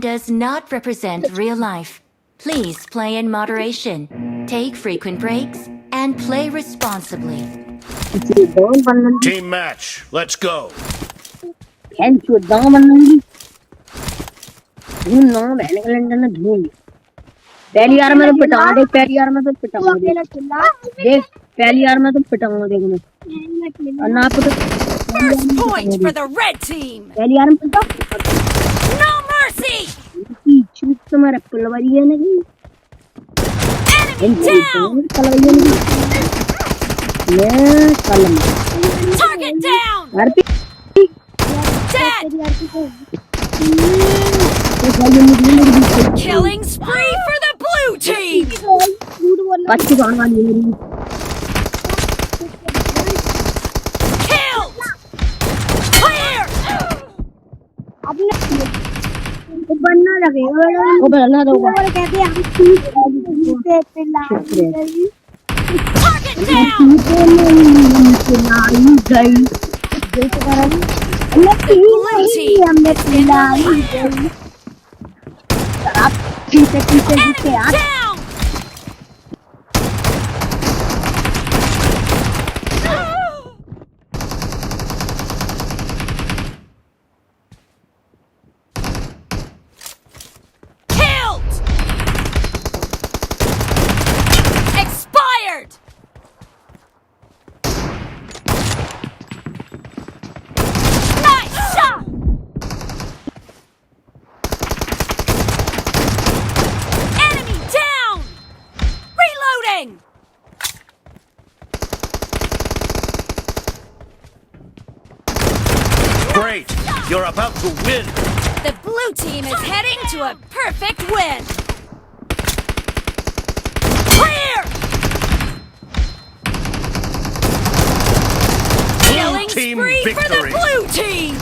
Does not represent real life. Please play in moderation, take frequent breaks, and play responsibly. Team match, let's go. पहली बार में तो पिटाऊंगा देख, पहली बार में तो पिटाऊंगा देख, देख पहली बार में तो पिटाऊंगा देख मैं, और ना तो First point for the red team. पहली बार में पिटा। No mercy. चूत तुम्हारा पुलवरिया नहीं। Enemy down. कलवरिया नहीं मैं कलम। Target down. RP Dead. Killing spree for the blue team. बच्चे कौन वाली है मेरी? Killed. Clear. बनना लगेगा। वो बनना दो। कहते हम Target down. गई Blue team हमने पिलाई गई। पीछे पीछे पीछे Enemy यार। down. Killed. Expired. Nice shot. Enemy down. Reloading. Great! You're about to win! The blue team is heading to a perfect win. Clear! Blue Killing team spree for the victory! blue team!